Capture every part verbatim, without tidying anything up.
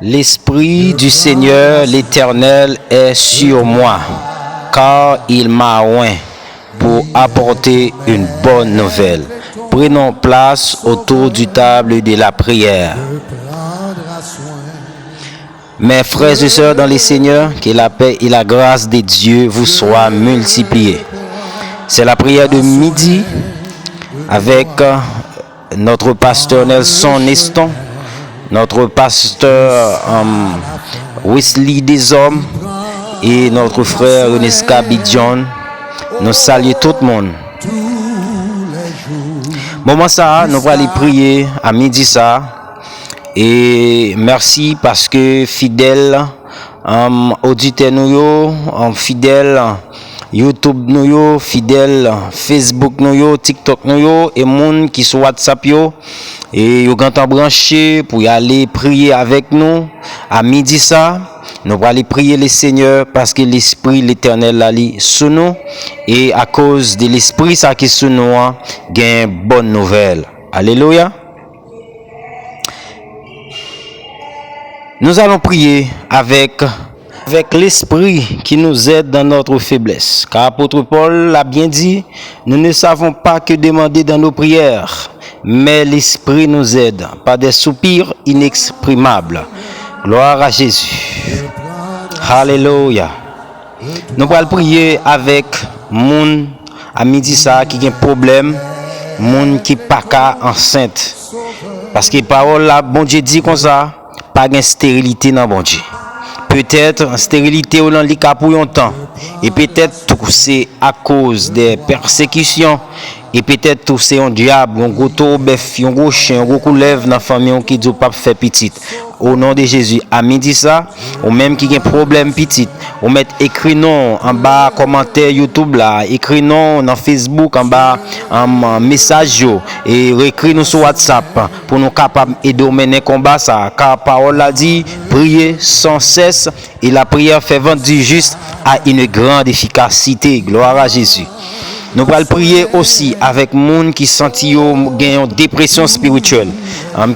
L'Esprit du Seigneur l'Éternel est sur moi, car il m'a oint pour apporter une bonne nouvelle. Prenons place autour du table de la prière. Mes frères et sœurs dans le Seigneur, que la paix et la grâce de Dieu vous soient multipliées. C'est la prière de midi avec euh, notre pasteur Nelson Neston, notre pasteur euh, Wesley Desormes et notre frère Renesca Bidjon. Nou salye tout moun. Moman sa a, nou prale priye a midi sa a. E mèsi paske fidèl um, oditè nou yo, um, fidèl YouTube nou yo, fidèl Facebook nou yo, TikTok nou yo, e moun ki sou WhatsApp yo, e yo gentan branche pou y ale priye avèk nou a midi sa. Nou prale priye le Senyè paske Lespri Letènèl la li sou nou, e akoz de Lespri sa ki sou nou an, gen bòn nouvèl. Alelouya. Nous allons prier avec, avec l'Esprit qui nous aide dans notre faiblesse. Car apôtre Paul l'a bien dit, nous ne savons pas que demander dans nos prières, mais l'Esprit nous aide par des soupirs inexprimables. Gloire à Jésus. Alléluia. Nou pral priye avèk moun a midi sa a ki gen pwoblèm, moun ki pa ka ansent. Paske pawòl la, Bondye di konsa, pa gen sterilite nan Bondye. Petèt, sterilite w lan li ka pou yon tan. E petèt tou se akoz de pèsekisyon. E petèt tou se yon dyab, yon gwo towo bèf, yon gwo chen, yon gwo koulèv nan fanmi w ki di w p ap fè pitit. O non de Jezi, a midi sa, ou menm ki gen pwoblèm pitit, ou mèt ekri non w anba kòmantè YouTube la, ekri non w nan Facebook anba um, mesaj yo, e ekri nou sou WhatsApp pou nou kapab ede w mennen konba sa a. Ka pawòl la di, priez sans cesse et la prière fervente du juste a une grande efficacité. Gloire à Jésus. Nou pral priye osi avèk moun ki santi yo gen yon depresyon espirityèl.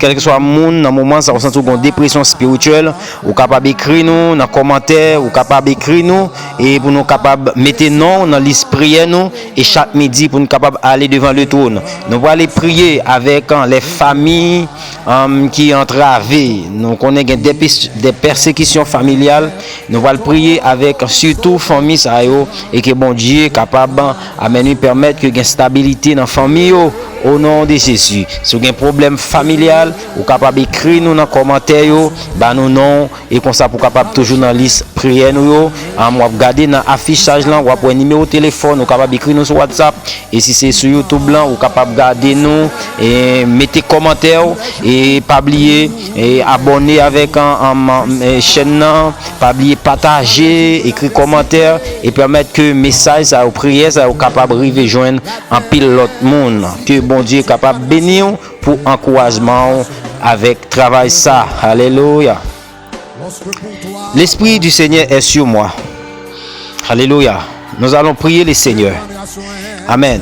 Kèlkeswa moun nan moman sa ou santi w gen yon depresyon espirityèl, ou kapab ekri nou nan kòmantè, ou kapab ekri nou e pou nou kapab mete non w nan lis priyè nou e chak midi pou nou kapab ale devan le twòn. Nou prale priye avèk lè fami um, ki antrave. Nou konnen gen de, de pèsekisyon familyal. Nou pral priye avèk sitou fanmi sa yo e ke Bondye kapab amèn wi pèmèt ke gen stabilite nan fanmi yo. O non de Jezi. Si w gen pwoblèm familyal, ou kapab ekri nou nan kòmantè yo, ba nou non w e konsa pou w kapab toujou nan lis priyè nou yo. Um, w ap gade nan afichaj lan, w ap wè nimewo telefòn, ou kapab ekri nou sou WhatsApp. E si se sou YouTube lan, ou kapab gade nou, e mete kòmantè w, e pa bliye, e abòne avèk an, an, an, e chèn nan, pa bliye pataje, ekri kòmantè, e pèmèt ke mesaj sa yo, priyè sa yo kapab rive jwenn anpil lòt moun. Ke Bondye kapab beni w pou ankourajman w avèk travay sa. Alelouya. L'Esprit du Seigneur est sur moi. Alléluia. Nous allons prier le Seigneur. Amen.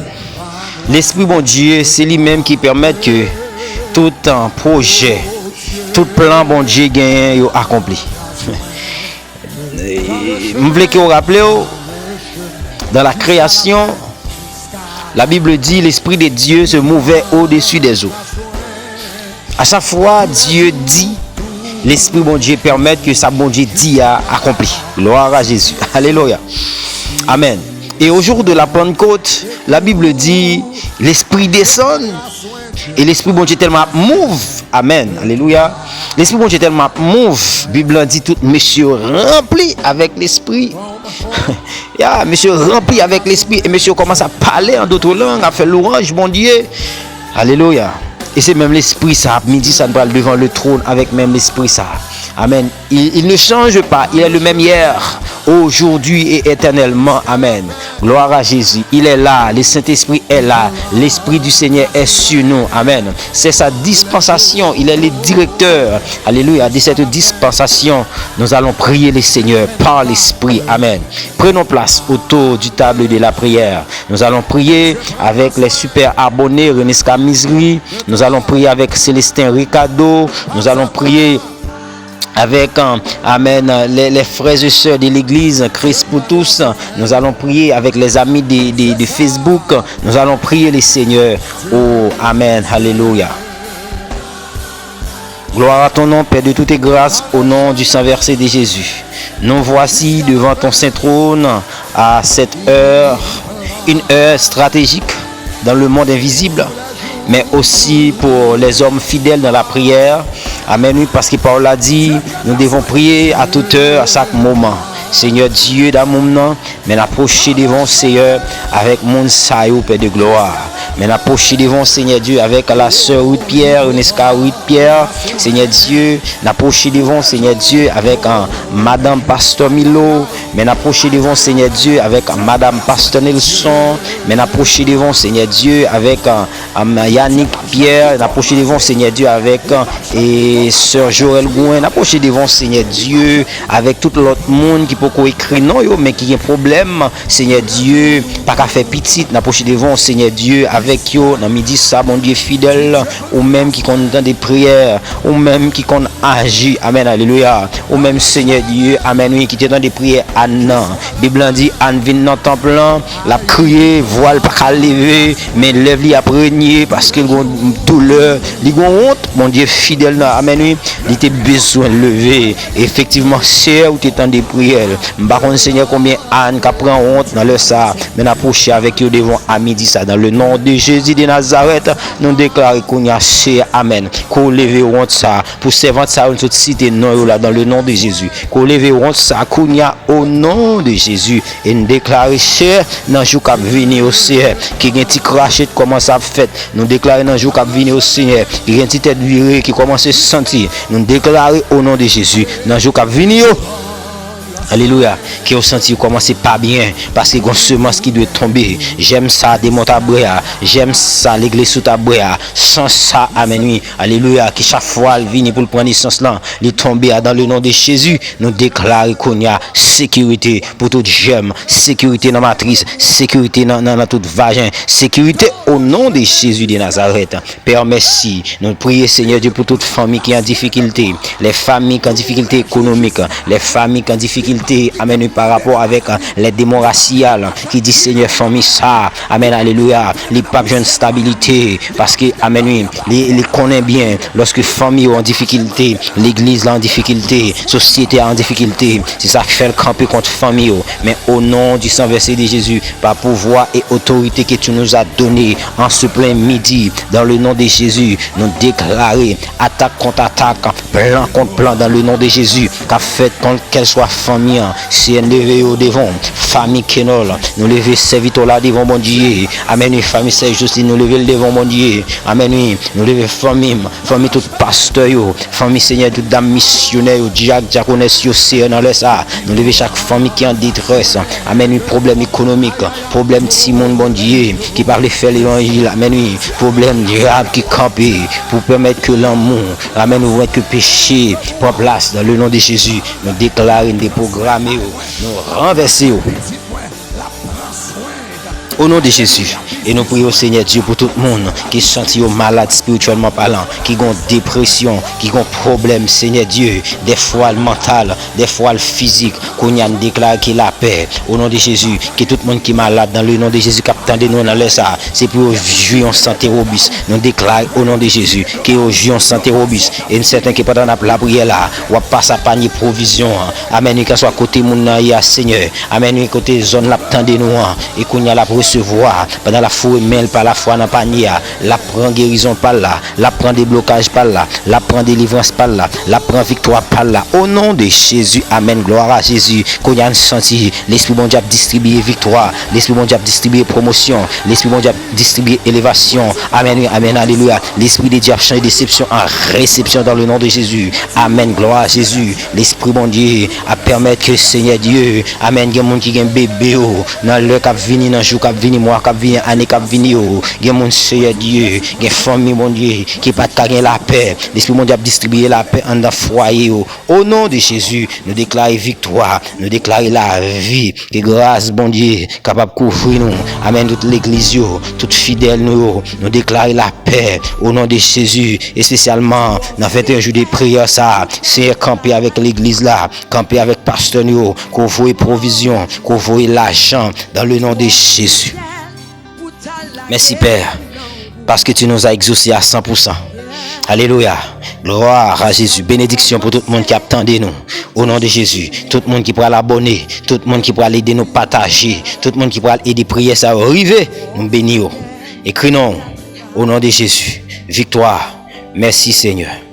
Lespri Bondye, se li menm ki pèmèt ke tout uh, pwojè, tout plan Bondye genyen yo akonpli. M vle ke w raple w, dans la création, la Bible dit, l'Esprit de Dieu se mouvait au-dessus des eaux. A chak fwa Dye di, Lespri Bondye pèmèt ke sa Bondye di a akonpli. Gloire à Jésus. Alléluia. Amen. Et au jour de la Pentecôte, la Bible dit, l'Esprit descend. E Lespri Bondye tèlman ap move. Amen. Alléluia. Lespri Bondye tèlman ap move. Bib lan di tout mesye ranpli avèk Lespri. Ya, mesye ranpli avèk Lespri e mesye kòmanse ap pale an dòt lang, ap fè lwanj Bondye. Alelouya. E se menm Lespri sa, ap midi sa, n pral devan le twòn avèk menm Lespri sa. Amen. Il, il ne change pas. Il est le même hier, aujourd'hui et éternellement. Amen. Gloire à Jésus. Il est là. Le Saint-Esprit est là. L'Esprit du Seigneur est sur nous. Amen. C'est sa dispensation. Il est le directeur. Alléluia. De cette dispensation, nous allons prier le Seigneur par l'Esprit. Amen. Prenons place autour du table de la prière. Nous allons prier avec les super abonnés, Renis Camizri. Nous allons prier avec Célestin Ricardo. Nous allons prier avec, euh, amen, les, les frères et sœurs de l'église Christ pour tous. Nous allons prier avec les amis de, de, de Facebook. Nous allons prier le Seigneur. Oh, amen. Alléluia. Gloire à ton nom, Père de toutes grâces, au nom du sang versé de Jésus. Nous voici devant ton saint trône à cette heure, une heure stratégique dans le monde invisible, mais aussi pour les hommes fidèles dans la prière. Amen, wi, paske pawòl la di, nous devons prier à toute heure, à chaque moment. Senyè Dye damou m nan, men n apwoche devan w, Seyè, avèk moun sa yo, Pè de glwa. Men n apwoche devan w, Senyè Dye, avèk la sè Ruth Pierre, Reneska Ruth Pierre, Senyè Dye, n apwoche devan w, Senyè Dye, avèk, ah, madanm pastè Milo, men n apwoche devan w, Senyè Dye, avèk madanm pastè Nelson, men n apwoche devan w, Senyè Dye, avèk, ah, Yannick Pierre, n apwoche devan w, Senyè Dye, avèk, e, sè Jorel Gouin, n apwoche devan w, Senyè Dye, avèk tout lòt moun ki poko ekri non yo, men ki gen pwoblèm, Senyè Dye, pa ka fè pitit, n apwoche devan w, Senyè Dye, avèk yo, nan midi sa, Bondye fidèl, ou menm ki konn tande priyè, ou menm ki konn aji, amèn, alelouya, ou menm, Senyè Dye, amèn, wi, ki te tande priyè Ann nan. Bib lan di, Ann vin nan tanp lan, l ap kriye, vwa l pa ka leve, men lèv li ap renye, paske l gon doulè, li gon wont. Bondye fidèl nan, amèn, wi. Li te bezwen leve. Efektivman, Seyè, ou te tande priyè l. M pa konn, Senyè, konbyen Ann k ap pran wont nan lè sa a, men n apwoche avèk yo devan a midi sa. Dans le nom de Jésus de Nazareth, nou deklare kounye a, Seyè, amèn. Ke w leve wont sa a, pou sèvant sa yo, nou sot site non yo la, dans le nom de Jésus. Ke w leve wont sa a, kounye a, au nom de Jésus. E n deklare, Seyè, nan jou k ap vini yo, Seyè, ki gen ti krache t kòmanse ap fèt. Nou deklare nan jou k ap vini yo, Senyè, ki gen ti tèt vire, ki kòmanse santi. Nou deklare, au nom de Jésus, nan jou k ap vini yo, alelouya, ke yo santi yo kòmanse pa byen, paske gon semans ki dwe tonbe. Jèm sa de mòn ta bwè a, jèm sa legliz ou ta bwè a, san sa, amèn, wi, alelouya, ki chak fwa l vini pou l pran nesans lan, li tonbe a, dans le nom de Jésus, nou deklare kounye a, sekirite pou tout jèm, sekirite nan matris, sekirite nan, nan, nan tout vajen, sekirite au nom de Jésus de Nazareth. Pè, mèsi. Nou priye, Senyè Dye, pou tout fanmi ki an difikilte. Les familles qui en difficulté économique, les familles qui en difficulté, amèn, wi, pa rapò avèk, euh, les démons raciales, ki di, Senyè, fanmi sa, amèn, alelouya, li p ap jwenn stabilite, paske, amèn, wi, li, li konnen byen, lòske fanmi yo an difikilte, legliz la an difikilte, sosyete a an difikilte, se sa k fè l kanpe kont fanmi yo. Men, au nom du sang versé de Jésus, par pouvoir et autorité que tu nous as donné en ce plein midi, dans le nom de Jésus, nou deklare atak kont atak, plan kont plan, dans le nom de Jésus, k ap fèt kont kèlswa fanmi an. Senyè, n leve yo devan w. Fanmi Kenòl, nou leve sèvitè w la devan w, Bondye. Amèn, wi, fanmi sè Joseline, nou leve l devan w, Bondye. Amèn, wi, nou leve fanmi m, fanmi tout pastè yo, fanmi, Senyè, tout dam misyonè yo, dyak, dyakonès yo, Senyè, nan lè sa a, nou leve chak fanmi ki an detrès. Amèn, wi, pwoblèm ekonomik, pwoblèm timoun, Bondye, ki pa vle fè levanjil, amèn, wi, pwoblèm dyab ki kanpe pou pèmèt ke lanmou, amèn, wi, ke peche pran plas, dans le nom de Jésus, nou deklare, nou depwograme yo, nou ranvèse yo. Au nom de Jésus. E nou priye w, Senyè Dye, pou tout moun ki santi yo malad espirityèlman palan, ki gon depresyon, ki gon pwoblèm, Senyè Dye, dèfwa l mantal, dèfwa l fizik. Kounye a, n deklare ke lapè, au nom de Jésus, ke tout moun ki malad, dans le nom de Jésus, k ap tande nou nan lè sa a, se pou yo jwi yon sante wobis. Nou deklare, au nom de Jésus, ke yo jwi yon sante wobis. E m sèten ke pandan n ap lapriyè la, w ap pase ak panye pwovizyon an. Amèn, wi, kèlswa kote moun nan ye a, Senyè. Amèn, wi, kote zòn l ap tande nou an. E kounye a, l ap resevwa, pandan l ap foure men l pa lafwa nan panye a, l ap pran gerizon pa l la, l ap pran deblokaj pa l la, l ap pran delivrans pa l la, l ap pran viktwa pa l la. O non de Jezi, amèn, glwa a Jezi. Kounye a n santi Lespri Bondye ap distribiye viktwa, Lespri Bondye ap distribiye pwomosyon, Lespri Bondye ap distribiye elevasyon. Amèn, wi, amèn, alelouya. Lespri de Dye ap chanje desepsyon an resepsyon dans le nom de Jésus. Amèn, glwa a Jezi. Lespri Bondye ap pèmèt ke Senyè Dye, amèn, gen moun ki gen bebe yo nan lè k ap vini, nan jou k ap vini, mwa k ap vini, ane k ap vini yo. Gen moun, Senyè Dye, gen fanmi, Bondye, ki pa t ka gen lapè. Lespri Bondye ap distribiye lapè anndan fwaye yo. O non de Jezi, nou deklare viktwa, nou deklare lavi. Ke gras Bondye kapab kouvri nou. Amèn. Tout legliz yo, tout fidèl nou yo, nou deklare lapè o non de Jezi, espesyalman nan venteyen jou de priyè sa a. Senyè, kanpe avèk legliz la, kanpe avèk pastè nou yo, ke w voye pwovizyon, ke w voye lajan, dans le nom de Jésus. Mèsi, Pè, paske tu nous as exaucés à cent pour cent. Alelouya. Glwa a Jezi. Benediksyon pou tout moun ki ap tande nou. O non de Jezi. Tout moun ki pral abòne. Tout moun ki pral ede nou pataje. Tout moun ki pral ede priyè sa yo rive. Nou beni yo. Ekri non w. O non de Jezi. Viktwa. Mèsi, Senyè.